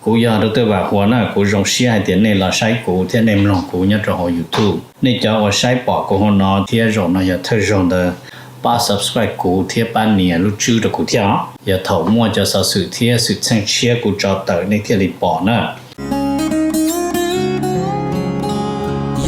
Kuv yog Dr. Vam Huas na, kuv zoo siab hais tias nej los saib kuv thiab nej mloog kuv nyob rau hauv YouTube. Nej cov uas saib pom kuv hauv no thiab zaum no yog thawj zaug ntawd, pab subscribe kuv thiab pab nias lub tswb rau kuv thiab os. Yog thaum muaj cov xov xwm thiab xwm txheej tshiab kuv tso tawm nej thiaj li pom na.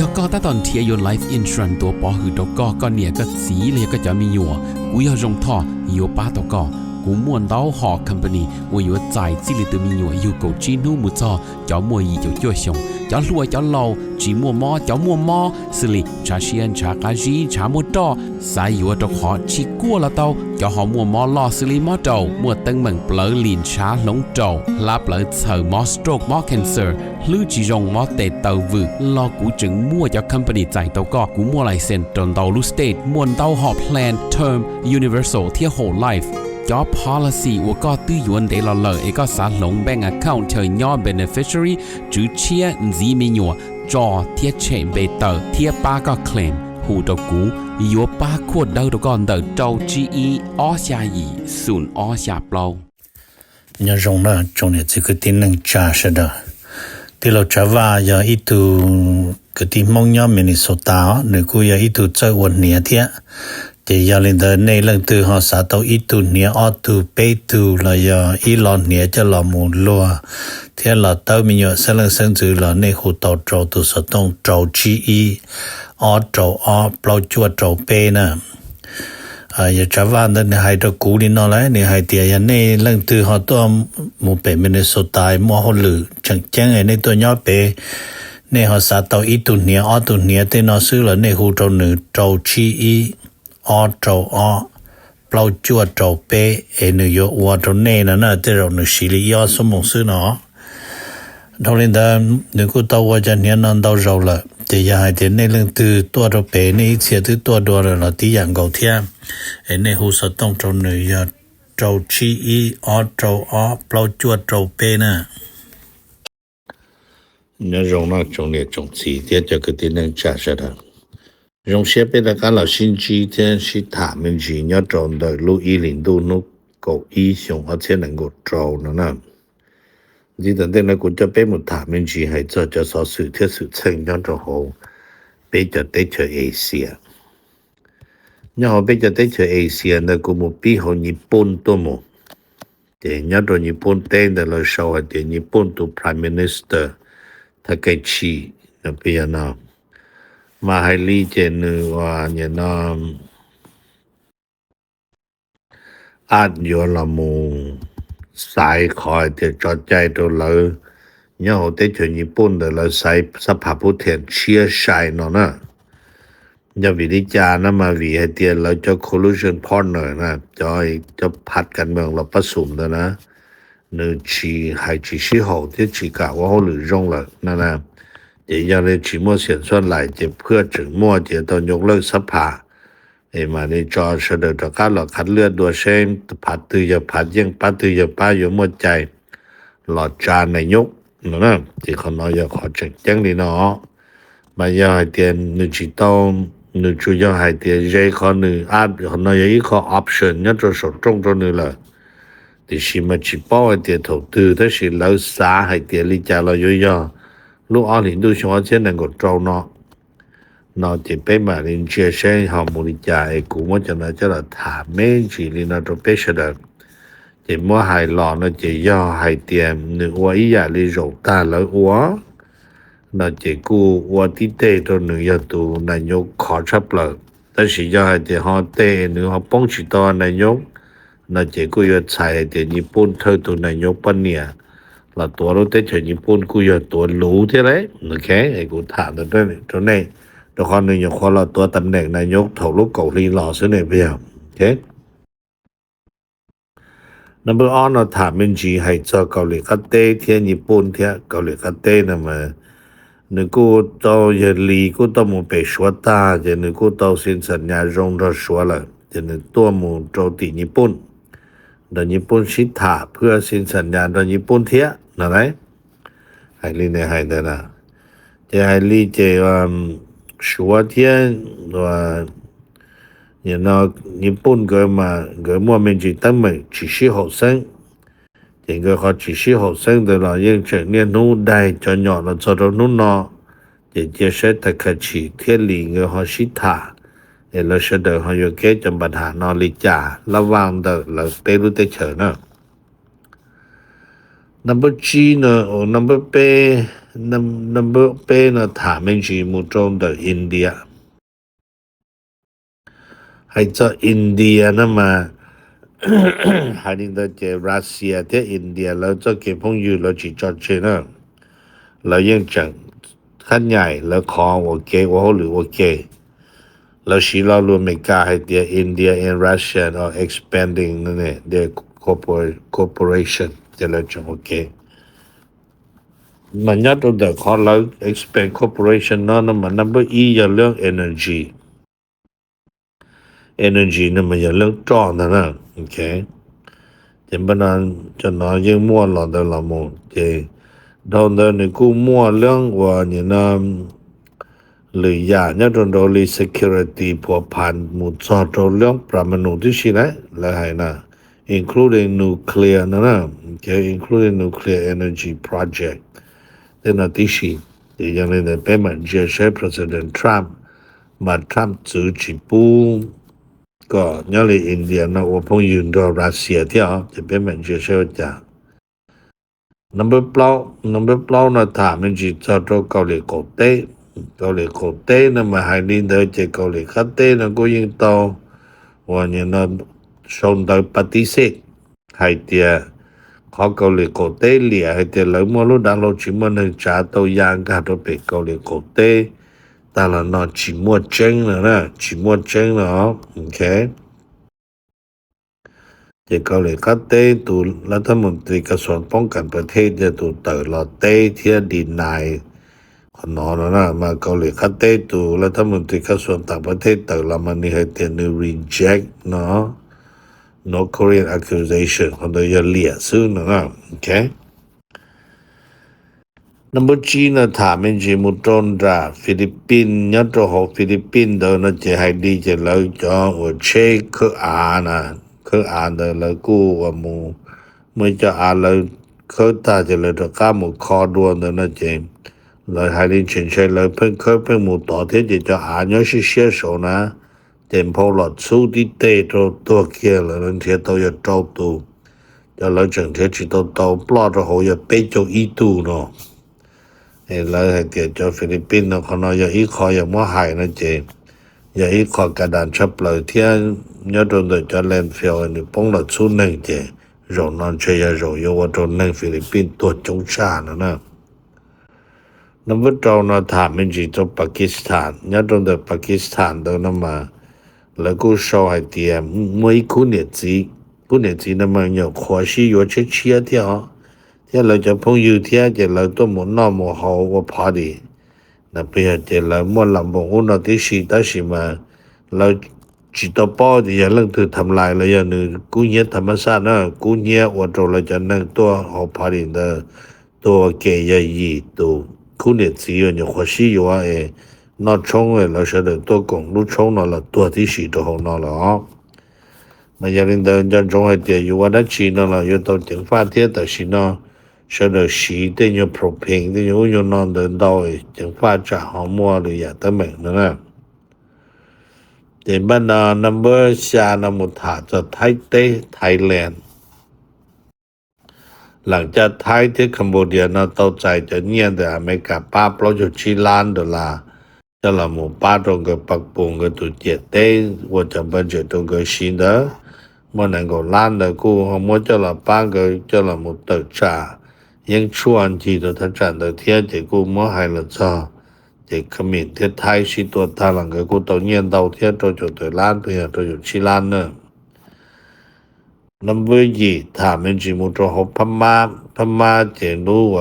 Yog koj tab tom nrhiav yuav life insurance tuav pov hwm rau koj, koj niam koj txiv los yog koj cov me nyuam, kuv yog Zoo Thoj yuav pab tau koj. Kuv muaj ntau hom company uas yuav txais txij li tus me nyuam yug kaum tsib hnub mus txog cov muaj yim caum cuaj xyoos, cov hluas cov laus, tsis muaj mob cov muaj mob, xws li ntshav siab ntshav qab zib ntshav muaj roj, xav yuav rau qhov tsis kuaj los tau, cov ho muaj mob loj xws li mob raum, muaj teeb meem plawv lim ntshav hloov raum, hlab plawv txhaws, mob stroke mob cancer, hlwb tsis zoo mob tes taw vwm los kuv tseem muaj cov company txais tau koj. Kuv muaj license rau ntau lub state, muaj ntau hom plan term, universal thiab whole life. Cov policy uas koj twb yuav ntev los lawm es koj xav hloov bank account chaw nyob beneficiary, tswv tshiab, ntxiv me nyuam, tso thiab tshem npe tawm thiab pab koj claim, hu rau kuv, yuav pab khuaj dawb rau koj ntawm rau tsib ib ob xya yim xoom ob xya plaub. Nyob zoo na tsoom niam txiv kwv tij neej tsa sawv daws. Tij laug Tsav Vaj yog ib tug kwv tij Hmoob nyob Minnesota os, nws kuj yog ib tug txawj ua hniav thiab. Ces yog li ntawd nej leej twg ho xav tau ib tug hniav ob tug peb tug los yog ib lo hniav coj los mus luag thiab los tawb me nyuam xeeb leej xeeb ntxwv los nej hu tau rau tus xov tooj rau tsib ib ob rau ob plaub cuaj rau peb na. Yog Tsav Vaj ntawd nws hais rau kuv li no lawm, nws hais tias yog nej leej twg ho tuaj mus pem Minnesota muaj hauj lwm tseem ceeb nej tuaj nyob pem, nej ho xav tau ib tug hniav ob tug hniav tej no xwb los nej hu rau nws rau tsib ib ob rau ob plaub cuaj rau peb es nws yuav ua rau nej no na, tej zaum nws siv li ib ob xuab moos xwb no. Dhau li ntawd nws kuj tau ua cov hniav no ntau zaus lawm, ces yog hais tias nej leej twg tuaj rau pem nej ib txhia twb tuaj dua lawm los tib yam nkaus thiab, es nej hu xov tooj rau nws yog rau tsib ib ob rau ob plaub cuaj rau peb na. Nyob zoo no tsoom niam tsoom txiv thiab cov kwv tij neej tsa sawv daws. Zoo siab peb rov qab los sib ntsib thiab sib tham me ntsis nyob rau ntawm lub ib hlis ntuj hnub kaum ib xyoo ob txhiab nees nkaum rau no na. Ntxiv tom ntej no kuv coj peb mus tham me ntsis hais txog cov xov xwm thiab xwm txheej nyob rau hauv peb cov teb chaws Asia. Nyob hauv peb cov teb chaws Asia ntawd kuv mus pib hauv Nyij Pooj tuaj mus. Ces nyob rau Nyij Pooj teb ntawd lawv sau hais tias Nyij Pooj tus Prime Minister Takaichi no, mas hais li ces nws ua nyam no ab yuav los mus xaiv qhov hais tias tso cai rau lawv nyob hauv teb chaws Nyij Pooj ntawd lawv xaiv xab phas pub thiam tshiab sai no na. Yog vim li cas no mas vim hais tias lawv cov collusion partner na, cov, cov phav kas mees los pab xum ntawd na, nws tsis hais tsis sib haum thiab tsis kam ua hauj lwm zoo lawm no na. Ces yog li tsis muaj xiam xuaj laim ces phwj tseem muaj ces tau nyuj lawj xab phas, es mam li tso sawv daws rov qab los khav lwaj dua seb phav twg yog phav yeej pab twg yog pab yuav muaj cai los tsa nais nyob no na. Ces qhov no yog qhov tseem ceeb li no. Mas yog hais tias nws tsis tau, nws tsuas yog hais tias ze qhov nws ab, qhov no yog ib qho option nyob rau saum rooj rau nws lawm. Tiam sis mas tsis paub hais tias thaum twg tab sis lawv xav hais tias li cas los yuav yog lub ob hlis ntuj xyoo ob txhiab nees nkaum rau no. No ces peb mam li ntsia seb ho mus li cas es kuv muab cov no coj los tham me ntsis li no rau peb sawv daws. Ces muab hais los no ces yog hais tias nws ua ib yam li zaum tag lawv ua no ces kuj ua tib teg rau nws yog tus nais nyob khov tshaj plaws. Tab sis yog hais tias ho tej nws ho poob tsis tau nais nyob no ces kuj yuav txhais hais tias Nyij Pooj thawj tus nais nyob poj niam los tuav lub teb chaws Nyij Pooj kuj yog tuav luv thiab lauj. Ok, kuv tham ntawd rau nej, rau qhov nws nyuam qhuav los tuav tam neem nais nyob thaum lub kaum hli los xwb ne. Number ob no tham me ntsis hais txog Kaus Lim Qab Teb thiab Nyij Pooj thiab. Kaus Lim Qab Teb no mas nws kuj tau, yawg Lis kuj tau mus pem Suav tag ces nws kuj tau xin xam nyas zoo nrog Suav lawm ces nws tuaj mus rau tim Nyij Pooj, nrog Nyij Pooj sib tham phwj xin xam nyas nrog Nyij Pooj thiab no lauj. Hais li nws hais ntawd na. Ces hais li ces Suav thiab Nyij Pooj nkawd mas nkawd muaj me ntsis teeb meem tsis sib haum xeeb. Ces nkawd qhov tsis sib haum xeeb ntawd los yeej tseem niaj hnub daig cov nyom los txog rau hnub no. Ces cia saib Takashi thiab Lee nkawd ho sib tham, es lawv sawv daws ho yuav keb cov npa dham no li cas lab vaj ntawm lawv peb lub teb chaws na. Number tsib no, number peb, number peb no tham me ntsis mus rau ntawm India. Hais txog India no mas, hais li ntawd ces Russia thiab India lawv txoj kev phooj ywg lawv tsis tso tseg na. Lawv yeej tseem khab nyaim lawv qhov ua ke, ua hauj lwm ua ke. Lawv siv lo lus Amelikas hais tias India and Russia are expanding their cooperation, ces lawv tseem ua ke. Mas nyob rau ntawm qhov lawv expand cooperation no no mas number ib yog lub energy. Energy no mas yog lub roj ntag na. Ces npaj no, cov no yeej muaj los ntawd los mus ces dhau ntawd nws kuj muaj lub uas nim no lwm yam nyob rau nraud li security phuam pham mus txog rau lub pram manu tib si na, lawv hais na, including nuclear no na, including nuclear energy project tej no tib si. Ces yog li ntawd peb mam ntsia saib President Trump, mas Trump txwv tsis pub kom nyob li India no ua phooj ywg nrog Russia thiab os, ces peb mam ntsia saib ua cas. Number plaub, number plaub no tham me ntsis txog rau Kaus Lim qaum teb. Kaus Lim qaum teb no mas hais li ntawd ces Kaus Lim qab teb no kuj yeej tau uas nim no sau ntawv pa tis xej hais tias qhov Kaus Lim qaum teb liam hais tias lawv muaj lub dav hlau tsis muaj neeg tsav tau ya nkag rau pem Kaus Lim qaum teb tag los no tsis muaj tseeb no na, tsis muaj tseeb no. Ces Kaus Lim qab teb tus lab thab mus tris kas xuas poob kas pas thej yog tus tawm los teb thiab deny qhov no no na, mas Kaus Lim qab teb tus lab thab mus tris kas xuas tam pas thej tawm los mas nws hais tias nws reject no North Korean accusation, qhov ntawd yog liam xwb no na. Number tsib no tham me ntsis mus rau nram Philippines, nyob rau hauv Philippines ntawd no ces hais li ces lawv cov uas tsheb khawb av na, khawb av ntawd lawv kuj uas mus muaj ib co av lawv khawb tag ces lawv rov qab mus kho dua ntawd no ces lawv hais li tseem ntshai lawv pheej khawb pheej mus tod thiab ces cov av nyob siab siab saud na, ces nphau los txhub tib teg rau tuag kiag lawm, lawv nrhiav tau yog rau tus, cov lawv tseem nrhiav tsis tau tau ploj rau hauv yog peb caug ib tug no. Lawv hais tias cov Philippines no qhov no yog ib qho yog muab hais no ces yog ib qho ka das tshaj plaws thiab nyob rau ntawm cov landfill nws poob los txhub neeg ces zaum no ntshe yog zaum yuav ua rau neeg Philippines tuag coob tshaj no na. Number rau no tham me ntsis rau Pakistan, nyob rau ntawm Pakistan ntawd no mas lawv kuj sau hais tias muaj ib khub niam txiv, khub niam txiv no mas nyuam qhuav sib yuav tshiab tshiab thiab os, thiab lawv cov phooj ywg thiab ces lawv tuaj mus noj mus haus ua party. Puas yog ces lawv muaj lam npoos ub no tib si tab sis mas lawv tsis tau paub tias yog leej twg tham lais los yog nws kub hnyiab tham mab xaj na, kub hnyiab ua rau lawv cov neeg tuaj haus party ntawd tuag ua ke yog yim tus khub niam txiv uas nyuam qhuav sib yuav es noj tshoob es lawv sawv daws tuaj koom lub tshoob no los tuag tib si rau hauv no lawm os. Mas yog li ntawd nco ntsoov hais tias yus ua dab tsi no los yuav tau ceev faj thiab tam sim no sawv daws siv tej nyuag propane tej nyuag ub nyuag no ntawd ntau, ceev faj tsam ho muaj lwm yam teeb meem no na. Ces npaj no number xya no mus tham txog Thaib teb Thailand. Lam caj Thaib thiab Cambodia no tau txais cov nyiaj ntawm Amelikas pab plaub caug tsib lab dollar coj los mus pab rau nkawd pab pus nkawd tus ciam teb ua cov npaj ntsem rau nkawd siv ntawd. Muaj nees nkaum lab ntawd kuj ho muab coj los pab nkawd coj los mus tawm tsam yeeb tshuaj ncig rau thaj tsam ntawd thiab ces kuj muab hais los txog ces Khmer thiab Thaib sib tua tag los nkawd kuj tau nyiaj ntau thiab rau caum tawm lab tus yog rau caum tsib lab na. Number yim tham me ntsis mus rau hauv Phab Mab. Phab Mab ces lub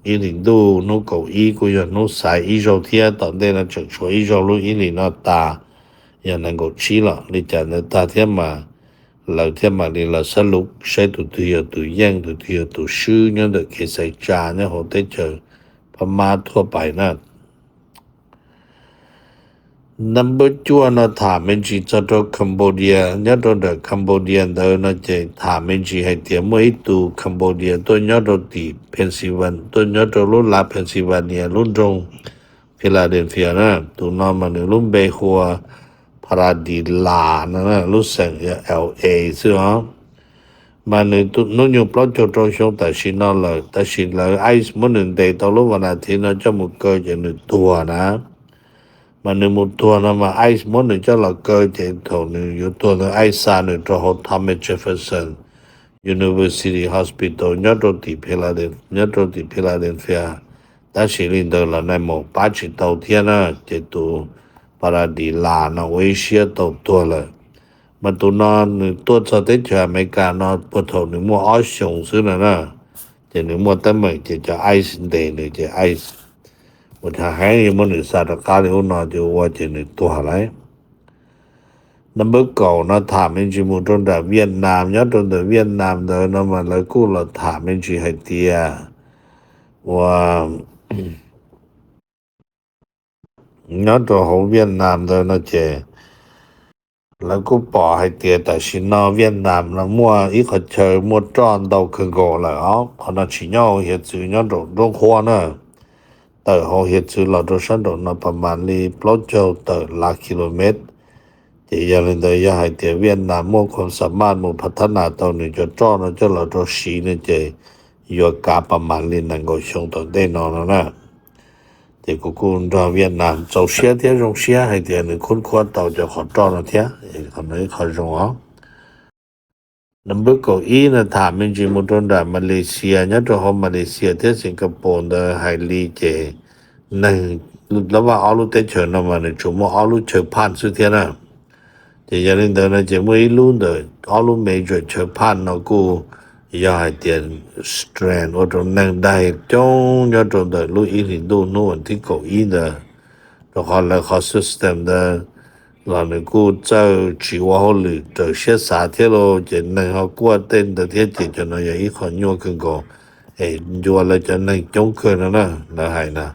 ib hlis ntuj hnub kaum ib kuj yog hnub xaiv ib zaug thiab tom ntej no tseem tshuav ib zaug lub ib hlis no tas yog nees nkaum tsib los li cas ntawd tag thiab mas lawv thiaj mam li los xab lub saib tus twg yog tus yeej tus twg yog tus swb nyob ntawm kev xaiv tsa nyob hauv teb chaws Phab Mab thuaj pais na. Number cuaj no tham me ntsis txog rau Cambodia. Nyob rau nram Cambodia ntawd no ces tham me ntsis hais tias muaj ib tug Cambodia tuaj nyob rau tim Pennsylvania, tuaj nyob rau lub lav Pennsylvania, lub nroog Philadelphia na. Tus no mas nws lub npe hu ua Pharadis Las no, lub xeem yog L A xwb os. Mas nws hnub nyoog plaub caug rau xyoo tam sim no lawm, tab sis lawv ICE muab nws ntes tau lub vas nas thiv no coj mus kaw ces nws tuag na. Mas nws mus tuag no mas ICE muab nws coj los kaw ces thaum nws yuav tuag ntawd ICE xa nws rau hauv Thomas Jefferson University Hospital nyob rau tim Phila, nyob rau tim Philadelphia. Tab sis li ntawd los nais maum pab tsis tau thiab na, ces tus Pharadis Las no ua ib siab tau tuag lawm. Mas tus no nws tuaj txog teb chaws Amelikas no puag thaum nws muaj ob xyoos xwb no na, ces nws muaj teeb meem ces cov ICE ntes nws ces ICE ua cas heev yuav muab nws xa rov qab li ub no ces ua ces nws tuag lawm. Number kaum no tham me ntsis mus rau nram Vietnam. Nyob rau ntawm Vietnam ntawd no mas lawv kuj los tham me ntsis hais tias ua nyob rau hauv Vietnam ntawd no ces lawv kuj pom hais tias tam sim no Vietnam no muaj ib qhov chaw muaj roj ntau kawg nkaus lawm os. Qhov no tsis nyob hauv hiav txwv, nyob nraum nroob huab na, tawm hauv hiav txwv los rau sab nraum no pas mas li plaub caug tawm lav kilomev. Ces yog li ntawd yog hais tias Vietnam muaj khuam xa maj mus phav thab nas tau nws cov roj no coj los rau siv no ces yuav kav pas mas li nees nkaum xyoo tom ntej no no na. Ces kuv kuj nrog Vietnam txaus siab thiab zoo siab hais tias nws khub khuab tau cov qhov roj no thiab, qhov no ib qho zoo os. Number kaum ib no tham me ntsis mus rau nram Malaysia. Nyob rau hauv Malaysia thiab Singapore ntawd hais li ces neeg, lab vaj ob lub teb chaws no mas nws tsuas muaj ob lub chaw phaj xwb thiab na. Ces yog li ntawd no ces muaj ib lub ntawm ob lub major chaw phaj no kuj yog hais tias strain ua rau neeg daig coob nyob rau ntawm lub ib hlis ntuj hnub vas thib kaum ib ntawd, rau qhov lawv qhov system ntawd los nws kuj txawj tsis ua hauj lwm raws siab xav thiab lauj, ces neeg ho kuaj tej ntawd thiab ces cov no yog ib qho nyuaj kawg nkaus es ncua lawv cov neeg coob kawg no na, lawv hais na.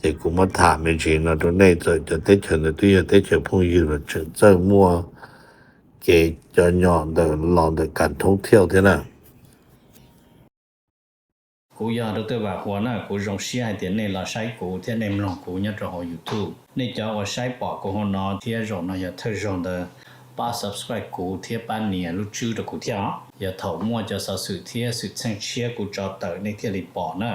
Ces kuv muab tham me ntsis no rau nej, txawm cov teb chaws ntawd twb yog teb chaws phooj ywg los tseem txawj muaj kev cov nyom ntawm los ntawm kas thoob thiauj thiab na. Kuv yog Dr. Vam Huas na, kuv zoo siab hais tias nej los saib kuv thiab nej mloog kuv nyob rau hauv YouTube. Nej cov uas saib pom kuv hauv no thiab zaum no yog thawj zaug ntawd, pab subscribe kuv thiab pab nias lub tswb rau kuv thiab os. Yog thaum muaj cov xov xwm thiab xwm txheej tshiab kuv tso tawm nej thiaj li pom na.